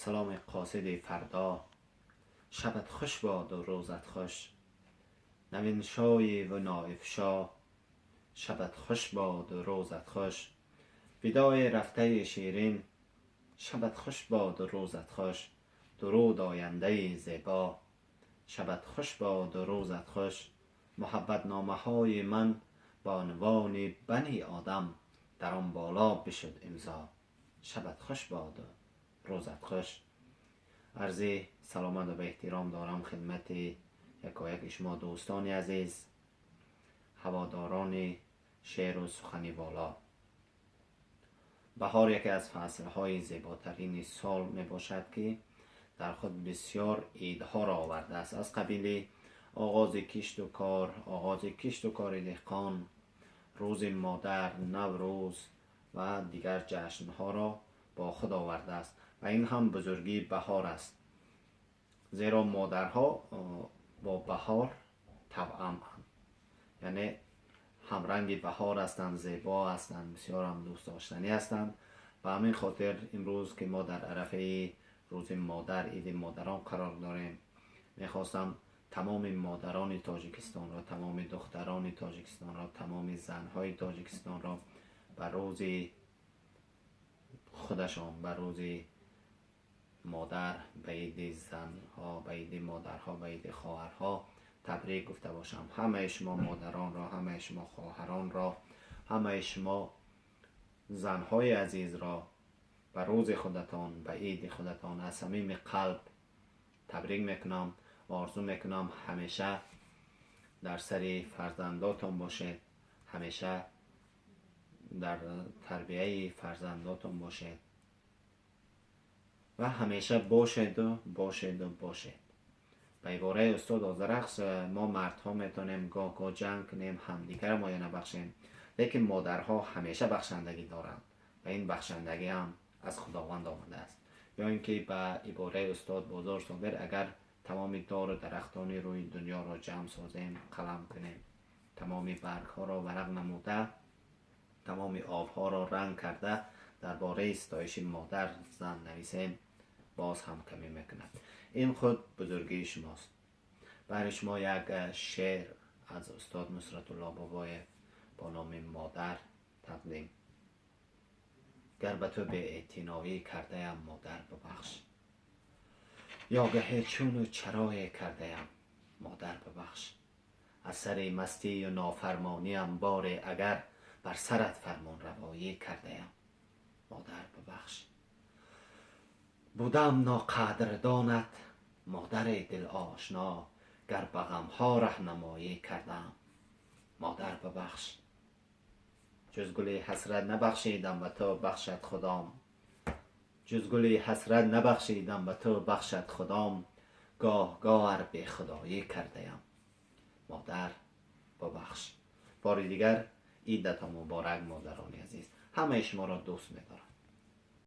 Салом қосиди фардо, шабат хуш бод ва рӯзат хуш. Навиншои ва ноифшо, шабат хуш бод ва рӯзат хуш. Видои рафтаи ширин, шабат хуш бод ва рӯзат хуш. Дуруд, ояндаи зебо, шабат хуш бод ва рӯзат хуш. Муҳаббатномаҳои ман бонувони бани одам, дар он боло бишуд имзо, шабат хуш бод ва рӯзат хуш. Арзи саломат ва эҳтиром дорам хидмати якояки шумо, дӯстони азиз, ҳаводорони шеъру сухани воло. Баҳор яке аз фаслҳои зеботарини сол мебошад, ки дар худ бисёр идҳоро овардааст, аз қабили оғози кишту кор, оғози кишту кори деҳқон, рӯзи модар, Наврӯз ва дигар ҷашнҳоро бо худ овардааст. Ва ин ҳам бузургии баҳор аст, зеро модарҳо бо баҳор тавъаманд, яъне ҳамранги баҳор ҳастанд, зебо ҳастанд, бисёр ҳам дӯстдоштанӣ ҳастанд. Ба ҳамин хотир имрӯз, ки мо дар арафаи рӯзи модар, иди модарон қарор дорем, мехостам тамоми модарони Тоҷикистонро, тамоми духтарони Тоҷикистонро, тамоми занҳои Тоҷикистонро ба рӯзи худашон, ба рӯзи модар, ба иди занҳо, ба иди модарҳо, ба иди хоҳарҳо табрик гуфта бошам. Ҳамаи шумо модаронро, ҳамаи шумо хоҳаронро, ҳамаи шумо занҳои азизро ба рӯзи худатон, ба иди худатон аз самими қалб табрик мекунам ва орзу мекунам, ҳамеша дар сари фарзандотон бошед, ҳамеша дар тарбияи фарзандотон бошед ва ҳамеша бошеду бошеду бошед. Ба ибораи устод Озарахш, мо мардҳо метавонем гоҳ гоҳ ҷанг кунем, ҳамдигарро моя набахшем, лекин модарҳо ҳамеша бахшандагӣ доранд ва ин бахшандагӣ ҳам аз Худованд омадааст. Ё ин ки ба ибораи устод Бозор Собир, агар тамоми дору дарахтони рӯи дунёро ҷамъ созем, қалам кунем, тамоми баргҳоро варақ намуда, тамоми обҳоро ранг карда, дар бораи ситоиши модар зан нависем, боз ҳам камӣ мекунад. Ин худ бузургии шумост. Баҳри шумо як шеър аз устод Нусратулло Бобоев бо номи «Модар» тақдим. Гар ба ту беэътиноӣ кардаям, модар, бубахш. Ё гаҳе чуну чарое кардаям, модар, бубахш. Аз сари мастию нофармониам боре агар бар сарат фармонравоӣ кардаям, модар, бубахш. Будам ноқадрдонат, модари дилошно, гар ба ғамҳо раҳнамоӣ кардам, модар, бубахш. Ҷуз гули ҳасрат набахшидам ба ту, бахшад Худом. Ҷуз гули ҳасрат набахшидам ба ту, бахшад Худом. Гоҳ гоҳ ар бехудоӣ кардаям, модар, бубахш. Бори дигар идатон муборак, модарони азиз. Ҳамаи шуморо дӯст медорам.